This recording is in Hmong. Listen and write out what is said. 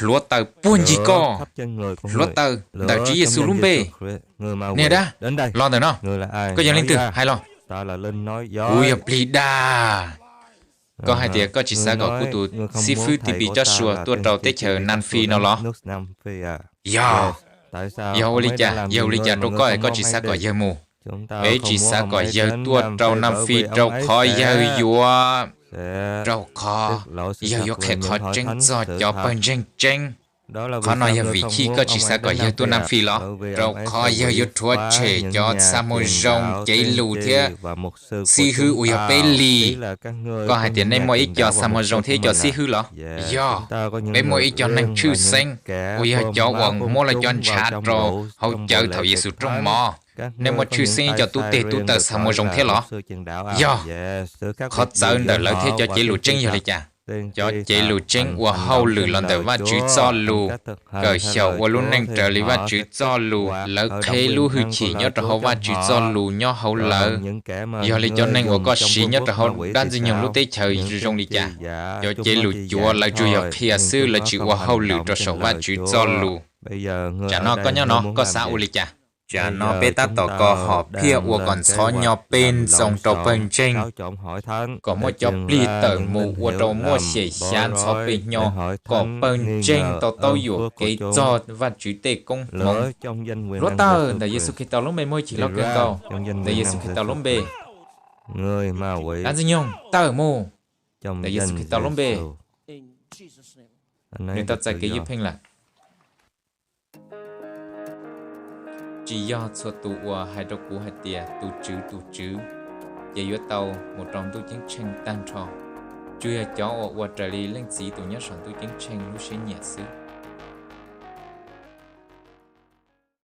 hluav taws puag ncig koj, hluav taws ntawm Tswv Yexus lub npe. Niag dab, los ntawm no. Koj yog leej twg? Hais los. Kuv yog plig dab. Koj hais tias koj tsis xav kom kuv tus xib fwb Tim Pis Coj Suas tuaj rau teb chaws Nam Fis no los? Yog. Yog ua li cas? Yog ua li cas rau koj es koj tsis xav kom yawg mus? Peb tsis xav kom yawg tuaj rau Nam Fis rau qhov yawg yuav, rau qhov yawg yuav qhia qhov tseeb txog cov pawg ntseeg tseeb. Qhov no yog vim chij koj tsis xav kom yawg tuaj Nam Fis los? Rau qhov yawg yuav rhuav tshem cov xa moo zoo, cev lus thiab xib hwb uas yog peb li. Koj hais tias nej muaj ib co xa moo zoo thiab ib co xib hwb los? Yog, peb muaj ib co neeg tshwj xeeb uas yog cov uas muab lawv cov ntshav rau hauv cawv thaum Yexus rooj mov. Nej muaj tshwj xeeb ib co tub teg tub taws xa moo zoo thiab los? Yog. Qhov txawv ntawm lawv thiab cov cev lus tseeb yog li cas? Cov cev lus tseeb ua hauj lwm los ntawm Vajtswv txoj lus, kawm xyaum ua lub neej raws li Vajtswv txoj lus, lawv qheb lub hwj chim nyob rau hauv Vajtswv txoj lus nyob hauv lawv. Yog li cov neeg uas koj siv nyob rau hauv dab Ntxwg Nyoog lub teb chaws zoo li cas? Cov cev lus cuav lawv tsuas yog qhia xwb, lawv tsis ua hauj lwm rau saum Vajtswv txoj lus. Tsam no koj nyob no koj xav ua li cas? Tsam no peb tab tom kos hom phiaj ua kom ntxhov hnyo pe ntxoos rau pawg ntseeg, kom muaj cov plig tawm mus ua rau muaj xyem xyav ntxhov pe hnyo, kom pawg ntseeg tau taub yuam kev txog Vajtswv tej koob hmoov. Hluav taws ntawm Yexus Khetos lub npe muaj hwj chim loj kawg nkaus. Ntawm Yexus Khetos lub npe, dab Ntxwg Nyoog tawm mus. Ntawm Yexus Khetos lub npe, nws tau txais kev ywj pheej lawm. Tsis yog txhua tus uas hais rau kuv hais tias, Tus Tswv, tus Tswv, ces yuav tau mus rau ntuj ceeb tsheej tag nrho. Tsuas yog cov uas ua raws li Leej Txiv tus nyob saum ntuj ceeb tsheej lub siab nyiam xwb.